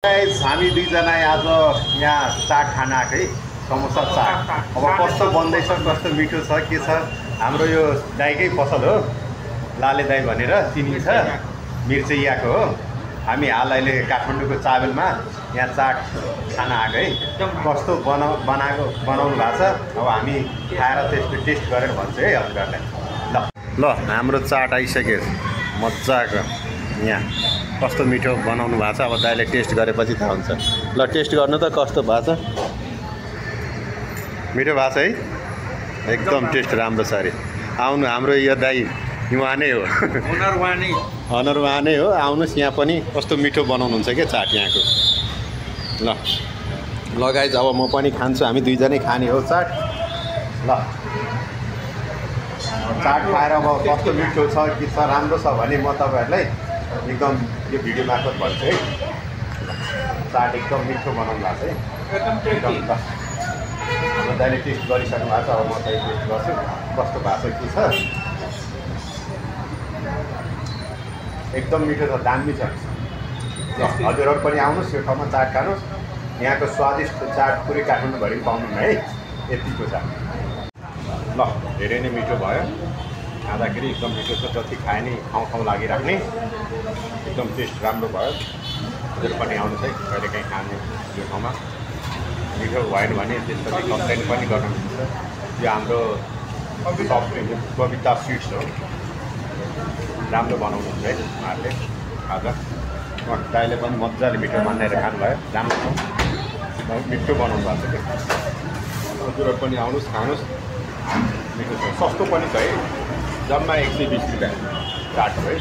हामी दुईजना आज यहाँ चाट खान आएको है, समोसा चाट। अब कस्तो बन्दैछ, कस्तो मिठो छ, के छ। हाम्रो यो दाइकै पसल हो, लाले दाई भनेर चिनिन्छ, मिर्चैयाको हो। हामी हाल अहिले काठमाडौँको चाबेलमा यहाँ चाट खान आएको है। कस्तो बनाउनु भएको छ, अब हामी खाएर टेस्ट गरेर भन्छु है हजुरहरूलाई। ल हाम्रो चाट आइसक्यो मजाको। यहाँ कस्तो मिठो बनाउनु भएको छ, अब दाइले टेस्ट गरेपछि थाहा हुन्छ। ल टेस्ट गर्नु त कस्तो भएको छ। मिठो भएको छ है, एकदम टेस्ट राम्रो छ अरे। आउनु, हाम्रो यो दाइ उहाँ नै हो, अनर उहाँ नै हो। आउनुहोस् यहाँ पनि, कस्तो मिठो बनाउनुहुन्छ क्या चाट यहाँको। ल गाइज, अब म पनि खान्छु, हामी दुईजनै खाने हो चाट। ल चाट खाएर अब कस्तो मिठो छ के छ, राम्रो छ भने म तपाईँहरूलाई एकदम यो भिडियो मार्फत भन्छु है। चाट एकदम मिठो बनाउनु भएको छ है, एकदम। ल अब दाइले टेस्ट गरिसक्नु भएको छ, अब म चाहिँ टेस्ट गर्छु कस्तो भएको छ के छ। एकदम मिठो छ, दामी छ। ल हजुरहरू पनि आउनुहोस् यो ठाउँमा चाट खानुहोस्। यहाँको स्वादिष्ट चाट पुरै काठमाडौँभरि पाउनुहुन्न है, यतिको छ। ल धेरै नै मिठो भयो, खाँदाखेरि एकदम मिठो छ। जति खाए नि खाउँ लागिराख्ने, एकदम टेस्ट राम्रो भयो। हजुर पनि आउनुहोस् है, कहिलेकाहीँ खाने यो ठाउँमा। मिठो भएन भने त्यसपछि कम्प्लेन पनि गर्न मिल्छ। यो हाम्रो कविता स्विट्स हो, राम्रो बनाउनुहुन्छ है उहाँहरूले। आज दाइले पनि मजाले मिठो बनाएर खानुभयो, राम्रो छ, मिठो बनाउनु भएको छ क्या। हजुरहरू पनि आउनुहोस्, खानुहोस्, मिठो छ, सस्तो पनि छ है। जम्मा 120 रुपियाँ चाट हो है।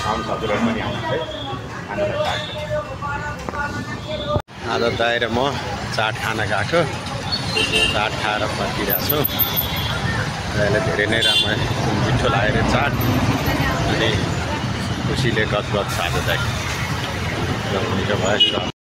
आउनुहोस्, हजुरहरू पनि आउनुहोस् है खानालाई चाट। आज दाइ र म चाट खान गएको, चाट खाएर फर्किरहेको छु। दाइलाई धेरै नै राम्रो मिठो लाग्यो चाट, अनि खुसीले गदगद छ आज दाइ, एकदम मिठो भयो।